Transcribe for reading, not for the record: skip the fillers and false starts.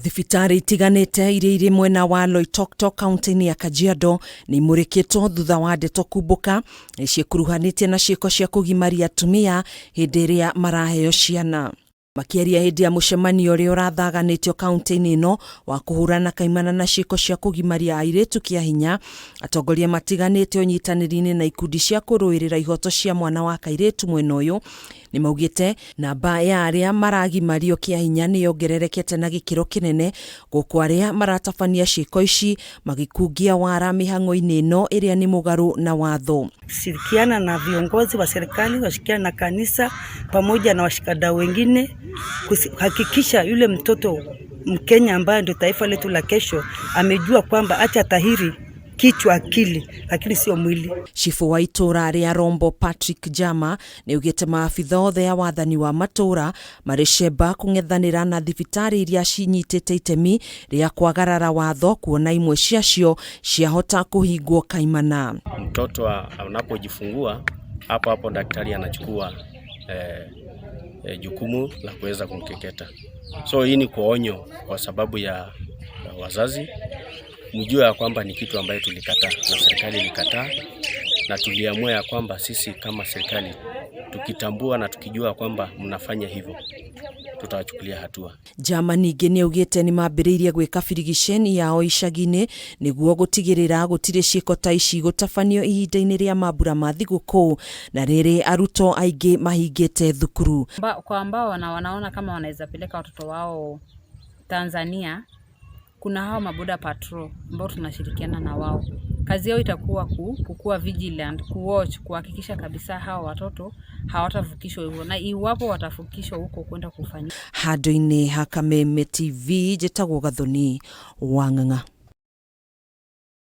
Thibitarĩ itiganĩte iria irĩ mwena wa Loitoktok kaunti-inĩ ya Kajiado nĩ imũrĩkĩtwo thutha wa ndeto kumbũka nĩ ciĩkuruhanĩtie na ciĩko cia kũgimaria atumia hĩndĩ ĩrĩa maraheo ciana. Makĩaria hĩndĩ ya mũcemanio ũrĩa ũrathaganĩtio kaunti-inĩ ĩno wa kũhũrana kaimana na ciĩko cia kũgimaria airĩtu kĩa hinya, atongoria matiganĩte ũnyitanĩri-inĩ na ikundi cia kũrũĩrĩra ihoto cia mwana wa kairĩtu mwena ũyũ nĩ maugĩte namba ya arĩa maragimario kĩa hinya nĩ yongererekete na gĩkĩro kĩnene gũkũ arĩa maratabania ciĩko ici magĩkungia wara mĩhang'o-inĩ ĩno ĩrĩa nĩ mũgarũ na watho. Shirikiana na viongozi wa serikali, washirikiana na kanisa pamoja na washikadau wengine kuhakikisha yule mtoto Mkenya ambaye ndio taifa letu la kesho amejua kwamba acha tahiri kichwa, akili, lakini sio mwili. Cibũ wa itũra rĩa Rombo Patrick Jama nĩaugĩte maabitha othe a wathani wa matũra marĩ cemba kũng'ethanĩra na thibitarĩ iria cinyitĩte itemi rĩa kwagarara watho kuona imwe ciacio ciahota kũhingwo kaimana. Mtoto anapojifungua hapo hapo daktari anachukua jukumu la kuweza kumkeketa. So hii ni kwa onyo kwa sababu ya wazazi mjue ya kwamba ni kitu ambayo tulikataa na serikali ilikataa, na tuliamua ya kwamba sisi kama serikali tukitambua na tukijua kwamba mnafanya hivyo tutawachukulia hatua. Jama ningĩ nĩaugĩte nĩmambĩrĩirie gwĩka birigiceni yao icagi-inĩ nĩguo gũtigĩrĩra gũtirĩ ciĩko ta ici gũtabanio ihinda-inĩ rĩa mambura ma thigũkũ na rĩrĩ arutwo aingĩ mahingĩte thukuru. Kwa ambao wanaona kama wanaweza peleka watoto wao Tanzania, kuna hao maboda patrol ambao tunashirikiana na wao. Kazi yao itakuwa kukuwa vigilant, kuwatch, kuhakikisha kabisa hao watoto hawatavukishwa hivyo, na iwapo watavukishwa huko kwenda kufanya Handũ-inĩ ha Kameme TV njĩtagwo Gathoni wa Ng'ang'a.